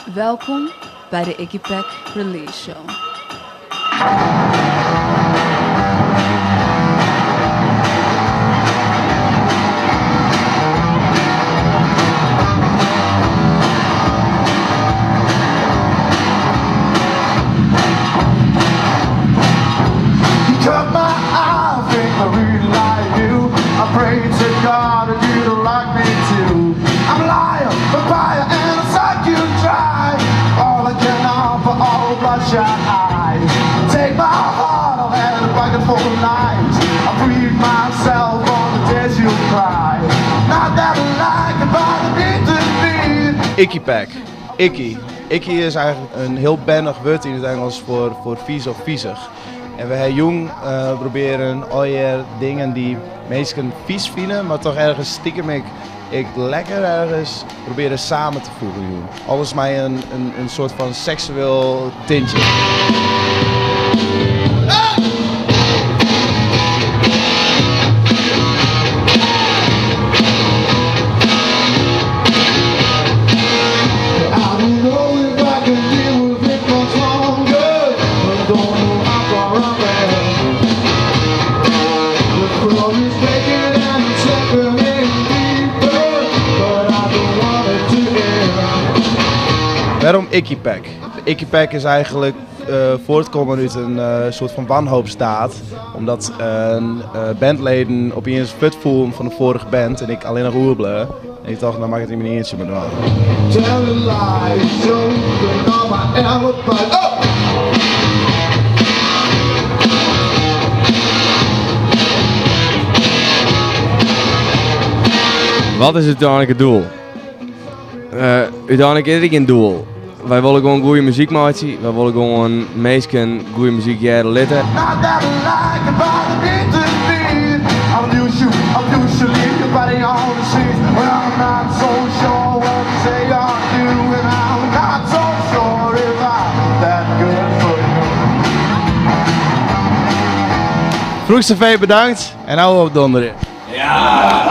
Welkom by de Ikky Pack Release Show. Ikky Pack. Ikky. Ikky is eigenlijk een heel bennig woord in het Engels voor vies of viezig. En wij jong proberen al je dingen die mensen vies vinden, maar toch ergens stiekem ik lekker ergens proberen samen te voegen. Jong. Alles mij een soort van seksueel tintje. Waarom Ikky Pack? Ikky Pack is eigenlijk voortkomen uit een soort van wanhoopsdaad. Omdat bandleden opeens fut voelen van de vorige band en ik alleen nog oerbelen. En ik dacht, nou maak het in mijn eentje maar dan. Wat is uiteindelijk het doel? Uiteindelijk is er geen doel. Wij willen gewoon goede muziek maken. Wij willen gewoon mensen goede muziek jaren litten. Vroegste V bedankt en hou op donderen. Ja!